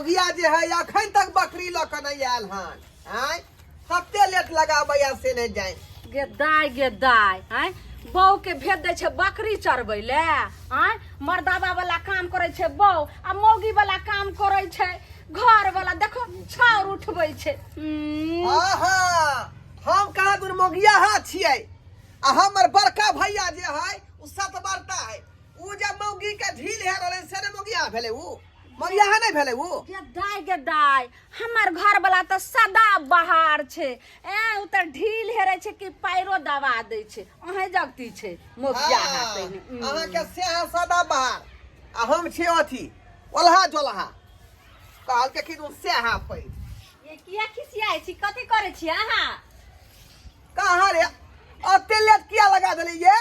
मोगिया जे है अखन तक बकरी लऽ कऽ नहि आयल हन। आँय, कते लेट लगाबैया से नहि जानि। गे दाय, गे दाय, आँय, बहू के भेज दै छै बकरी चरबै ले। आँय, मर्दाबा वाला काम करै छै बहू आ मौगी वाला काम करै छै घर वाला। देखो छाउर उठबै छै। हाँ हाँ, हम कहाँ दूर मौगिया हाँ छियै आ हमर बड़का भैया जे है उ सतबरता है। उ जे मौगी के ढील हे रहलै से ने मौगिया भेलै, उ मौगिया है नहीं भेलै उ। गे दाय, गे दाय, हमर घर वाला तऽ सदा बहार छै। ए उ तऽ ढील हेरै छै कि पैरो दबा दै छै। अहें जगती छै मौगिया हाँ, है। अहाँके से है सदा बहार आ हम छी अथी ओलहा जोलहा। कहलकै कि तुम से है पैर। ये किया खिसियाइ छी? कथी करै छी अहाँ? कहाँ रे, अते लेट किया लगा देली ये?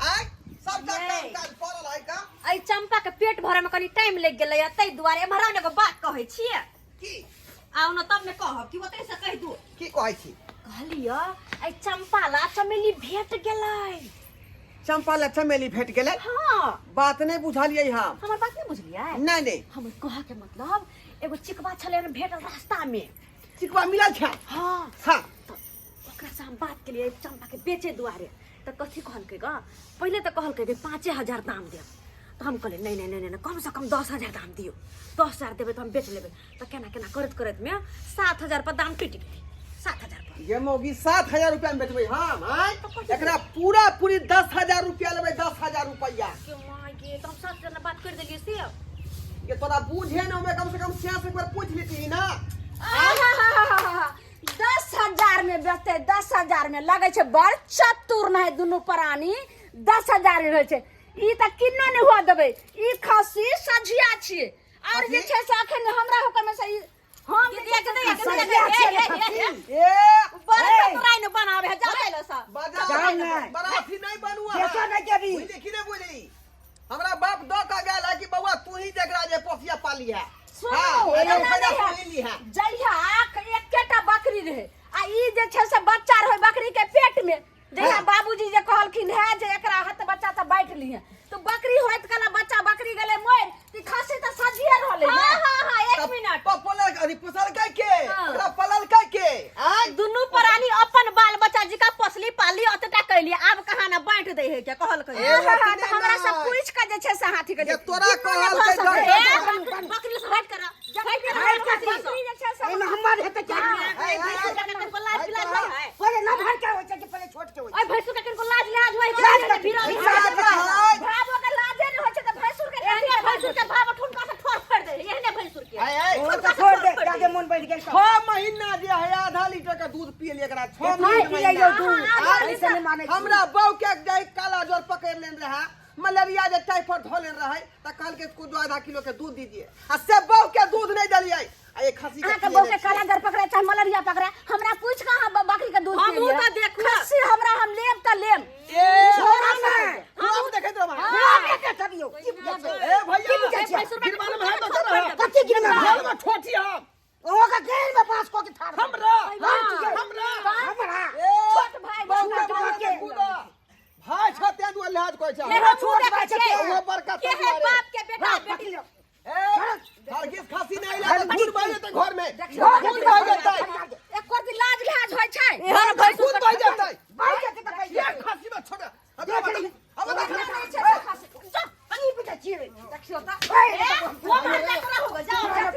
आय सबटा काम काज पड़ल है का? एहि चंपा के पेट भरे में कनी टाइम लग गेलै, ताहि दुआरे एम्हर आउ ने, एगो बात कहै छियै। की? आउ ने तब ने कहब कि ओतै से कहि दू। की कहै छी? कहलियै एहि चंपा ला चमेली भेट गेलै। चंपा ला चमेली भेट गेलै? हाँ। बात नहि बुझलियै हम। हमर बात नहि बुझलियै? नहि नहि। हमर कहऽ के मतलब एगो चिकबा छलै हन भेटल रास्ता में। चिकबा मिलल छै? हाँ। हाँ। तऽ ओकरा से हम बात केलियै चंपा के बेचे दुआरे, तऽ कथी कहलकै ग? पहिले तऽ कहलकै कि 5000 दाम देब, तऽ हम कहलियै नहि नहि नहि नहि, कम से कम 10,000 दाम दियौ, 10,000 देबै तऽ हम बेच लेबै। तऽ केना केना करैत करैत में 7000 पर दाम टूटि गेलै, 7000 पर। ये मौगी 7000 रुपया में बेचबै हम? आँय, एकरा पूरा पूरी 10,000 रुपया लेबै, 10,000 रुपया। के माय गे, तऽ हम 7000 ने बात कर देलियै से। ये तोरा बूझे न में कम से कम सिया से एक बार पूछ लेती ना। आहाहाहा, 10,000 में बेचते, 10,000 में। लगै छै बड़ चतुर नहीं दुनू प्राणी, 10,000 में होइ छै। ई तऽ किन्नो नहि हुआ देबै। ई खस्सी सझिया छियै और जे छै से अखन हमरा हुकम में से ई हम दीदी, के दैया, के दैया, सझिया हे, छियै हे, हे, हे। खस्सी। ए बड़ चतुराई ने बनावे है, जा लो सब। बाजार जाउ नहि। बड़ा अथी नहीं बनू अहाँ। बेचो नहि देबी। बुझली कि नहीं बुझली? हमरा बाप दऽ कऽ गेल है कि बौआ तू ही जकरा जे पोसिया पाली है। सुनू, हाँ, एना एकर फायदा नहि है। तू ही ली है। जहिया एकेटा बकरी रहे आ ई जे छै से बच्चा रहे बकरी के पेट में, जहिया हाँ। बाबूजी जे कहलखिन है जे एकरा हाथ बच्चा तऽ बाँटि लिहे, तऽ बकरी होइत कला बच्चा बकरी गेलै मरि, तऽ खस्सी तऽ सजिए रहलै ने। हाँ, हाँ, हाँ, एक तब मिनट। पपोलक, अरे पोसलकै के? हाँ। ओकरा पललकै के? आँय? दुनू प्राणी अपन बाल बच्चा जिका पोसली पाली अतटा कैली, आब कहाँ ना बांट दे है क्या कहलकै? ए, हाँ, हाँ, ओतने तऽ हमरा सब नहि। पूछि कऽ जे छै से हाथी के जे तोरा किन्नो नहि कहलकै भऽ सकैए। डॉक्टर ए, बकरी से हट कर, हट कर, हट कर, बकरी से। बकरी जे छै से एहिमे हमर हेतै चारि है, है, भैंसुर के कनको लाज पिलाज होय है? पहिले न भर के होइ छै कि पहिले छोट के होइ छै? ओए भैंसुर के कनको लाज लिहाज होय है? लाज कथी? भीड़ लाज है। भावो के लाजे नहि होइ छै तऽ भैंसुर के एहने कथी? भैंसुर के भाव ठुनका से ठोर फोड़ दे, एहने भैंसुर के। आय, आय। ओ तऽ छोड़ दे, जादे मोन बढ़ि गेल तऽ। 6 महीना जे है आधा लीटर के दूध पिए लिए एकरा 6 नहि महीना। पियैयौ दूध, आर ऐसे नहि मानै छी। हमरा बहू के जे काला ज्वर पकड़ लेने रहे, मलेरिया जे टाइफाइड धो लेने रहे, तऽ कहलकै इसको दो आधा किलो के दूध दीजिए, आ से बहू के दूध नहीं देलियै आ ये खस्सी के अहाँके पिएने बहू के छियै। काला जर पकड़े चाहे मलेरिया पकड़े, हमरा पूछि कऽ अहाँ बकरी के दूध हमहूँ पिएलियै। तऽ देखू। खस्सी हमरा हम लेब तऽ लेब। ए, छोड़ा नहि। खूब देखैत रहब अहाँ। खुआ के देखबियौ, की बुझै छै? ए भैया, की बुझै छै? गिरबान में है तो चल रहा। कथी गिरबान? घर में ठोठी हम। ओहो के गेल में पास कऽ के ठाढ़। हमरा, हम हमरा। हमरा। ए, छोट भाई बहू के छोट बोले के। कूदा। भाई छ तें दुआरे लिहाज कहै छै। हमहूँ छोट देखै भाई छै, छियै। ओहो बड़का के है दुआरे। बाप के बेटा राख, बेटी। पकड़ि लिअ। ए, हरगिज खांसी नहि अइला तऽ खून बहि जेतै घर में। खून बहि जेतै। एको दिन लाज लिहाज होइ छै? एहन भैंसुर खून बहि जेतै। बहि जेतै तऽ कहि ये खांसी में छोड़। हमरा देख बता, ली। अब बता। की बुझै छियै? देखियौ तऽ। ए, वो मरने करा होगा, जाओ जाओ।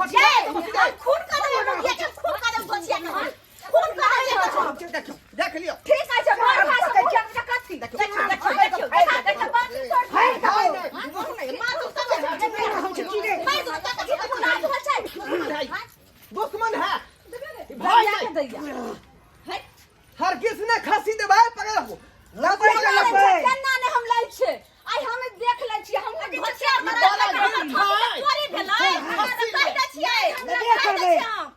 जे हम खून कर देबै, मुखिया के खून कर देबै, दोषिया के हम खून कर देबै। देखियौ, देख लियौ। ठीक अछि, बड़ भाई से मुखिया के कथी? देखियौ, देखियौ, देखियौ, देखियौ, बात छोड़। भाइ भाई नहि, मार दू तक मार दू तक लाज होइ छै? दुश्मन है भाई दैया के नहीं। दैया। हरगिज ने खसी देबै, पकड़ रखो। लपै छै, लपै। केना ने हम लै छियै? आइ हम देख लै छियै, हम जे छै से ई बाला झूठ है। चोरी भेलै, हमरा तऽ कहि दै छियै, लेबे कहि दै करबै। छियै हम।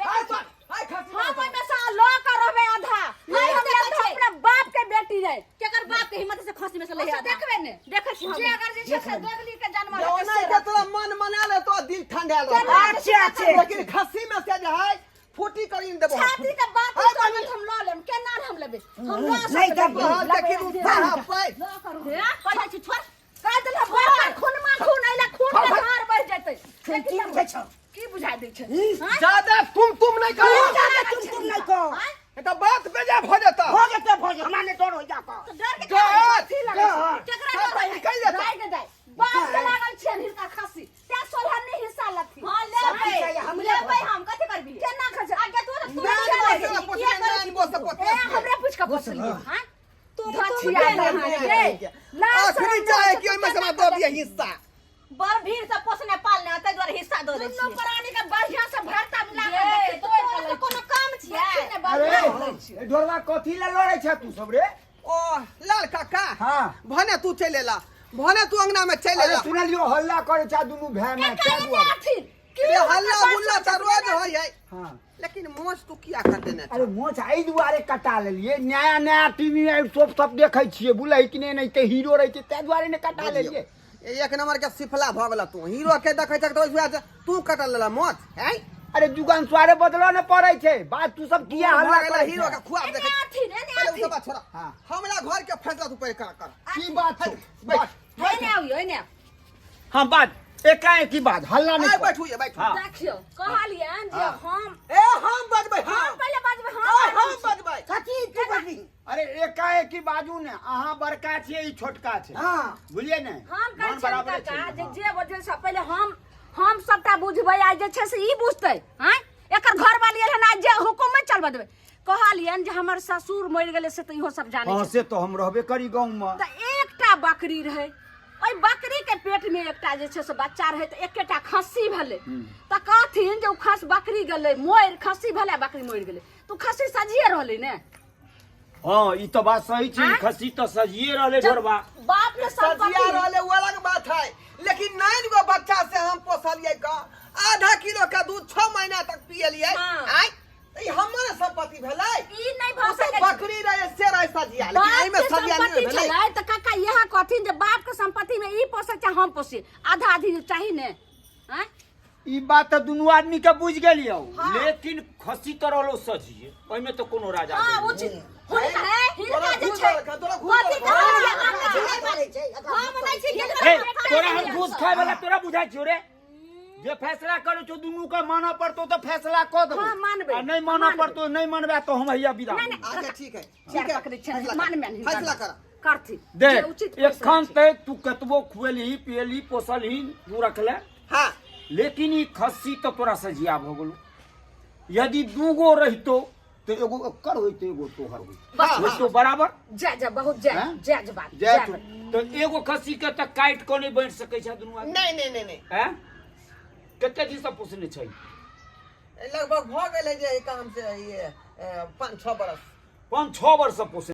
हाय पर, हाय खसी। हम ओहिमे से लऽ कऽ रहबै आधा। आइ हम लेब तऽ अपना बाप के बेटी रहै। केकर बाप के हिम्मत से खसी में से ले से देखबै ने। देखै छी हम। जे अगर जे छै से दोगली के जानवर जब हेतै ओना से के तोरा मन मना ले तो दिल ठंडा रहतौ। अच्छे अच्छे। लेकिन खसी में से जे है फूटी करी ने देबो। छाती के बात हाय तुरंत हम लऽ लेब। केना ने हम लेबै? हम लऽ नहि सकबै। देबै। कहल के कि उठा पै। लऽ करू। कहै छी छोड़। कहि देलक बड़का खुनमा खून अइला, खून के धार बहि जेतै। छै की बुझै छौ की बुझा दै छै हम्म। ज्यादा तुम तुम नहीं करो ज्यादा तुम तुम नहीं कहो ये तो बात बेजा भ जेता हो जेतै भऽ जेतै हमरा नहि डर होइ जा कऽ तऽ डर के डर, कथी लगै छै? डर। केकरा सब डर होइ निकलि जेतै। दाइ गे दाइ बाप के लागल छै हिनका खस्सी तें सोलहन्नी हिस्सा लथी हां सब लेबै किछु चाहिए, हमरे लेबै हम कथि करबी केना खसे आगे तू तो नान तू बोस पोसने नान बोस पोसने ए हमरे पूछ के पोसलिए हां तुम धछिया तुम आखिरी चाहे कि ओहिमे से हमरा दऽ दिअ हिस्सा बड़ भीड़ से पोसने पालने ताहि दुआरे हिस्सा दऽ दै दुनू छियै प्राणी के बढ़िया से भरता मिला के ये, देखी तो तोड़ तोरा के से कोनो काम छियै देखी ने अरे बढ़िया होइ छै। ए ढोरवा कथी लए लड़ै छै तू सब रे ओ लाल काका हाँ। भने तू चलि एला भने तू अंगना में चलि अरे एला सुनलियो हल्ला करै छै दुनू भाय में काका तै एने दुआरे आथिन की रे हुनकर हल्ला बात गुल्ला सुनै तऽ छै? रोज होइ है हाँ लेकिन मोछ तू किया कटेने अरे मोछ एहि दुआरे कटा लेलियै नया नया टीवी में सब सब देखै छियै बुझलै कि नहि एनाहिते हीरो रहै छै ताहि दुआरे ने कटा लेलियै एक नंबर के सिफला भऽ गेल तू हीरो के देखै छक तऽ ओहि तू कटल लेला मोछ हैं अरे जुगन स्वारे बदलऽ ने पड़ै छै बात तू सब किया भऽ हल्ला गेल करै हीरो के छै खुआब एने देखै आथिन एने पहिले उ आथिन सब बात छोड़ा हाँ। हमरा घर के फैसला तू पहिले कर कर की बात छौ बैठ बात एने आबियो एने आउ। हाँ बात एकाएकी बात हल्ला आइ नहीं कर। बैठू ये बैठू हाँ। देखियो कहलियन जे हम ए हम बजबै हम हम पहिले बजबै ए, हम हम बजबै कथी तू बजबी अरे एकाएकी बाजू ने अहाँ बड़का छियै ई छोटका छै हाँ बुझलियै ने हम कहै मन छियनि बराबरे काका छै जे हाँ। जे बजै से पहिले हम हम सबटा बुझबै आ जे छै से ई बुझतै आँय एकर घरवाली एहन आ जे हुकुमे चलबऽ देबै कहलियनि जे हमर ससुर मरि गेलै से तऽ इहो सब जानै हाँ छै से तो हम रहबे करी गाँव में तऽ एकटा बकरी रहै ओहि बकरी के पेट में एकटा जे छै से बच्चा रहै तऽ एकेटा खस्सी भेलै तऽ कहथिन जे ओ खस बकरी गेलै मरि खस्सी भेलै आ बकरी मरि गेलै तऽ ओ खस्सी सजिए रहलै ने हाँ ई तो बात सही छै आँय? खस्सी तो सजिए रहले जब ढोरबा बाप के सजिया संपत्ति रहले उ अलग बात है लेकिन नाइन गो बच्चा से हम पोसलिए का आधा किलो का दूध 6 महीना तक पियलिए हाँ। आय त ई हमर संपत्ति भेलै ई नहि भऽ ओ सब सकै छै। बकरी रहे से रहे सजिया लेकिन बाप एहिमे के सजिया नहि संपत्ति भेलै छलै तऽ काका इएह कहथिन जे बाप के संपत्ति में ई पोसै चाहे हम पोसी आधा आधी चाही ने आँय ई बात तऽ दुनू आदमी के बुझ गेलियौ हाँ। लेकिन खस्सी तऽ रहलो सजिए ओहिमे तऽ कोनो राजा हाँ नहीं। वो चीज हुनका हिनका तोरा जे घूस छै देलक, तोरा घूस कथी देलक। कहलियै हाँ, हम नहि करै छै, एकरा हम नहि छी ए तोरा हम घूस खाय वाला तोरा बुझाइ छियौ रे जे फैसला करै छौ दुनू के मानऽ पड़तौ तऽ फैसला कऽ देबौ हाँ, मानबै। आ नहि मानऽ मानबै। पड़तौ नहि मानबै तऽ हम हैया विदा नहि, नहि। अच्छा ठीक है चार ठीक है पकड़ै छै फैसला कर, मान में फैसला कर करथि जे देख उचित फैसला एखन छै। तक तू कतबो खुएलही पियलही पोसलही तू रखले हाँ लेकिन ई खस्सी तऽ तोरा सजिया भऽ गेलो यदि दूगो रहितो तऽ एगो एकर होइतो एगो तोहर होइतो हाँ, होइतो बराबर जा जा बहुत जा हैं? जायज बात जाय जायज तू बात। तऽ एगो खस्सी के तऽ काटि कऽ नहि बाँटि सकै छै दुनू आदमी नहीं नहीं नहीं नहीं हैं कते दिन से पोसने छै लगभग भऽ गेलै जे काम से ये 5-6 बरस 5-6 वर्ष से पोसने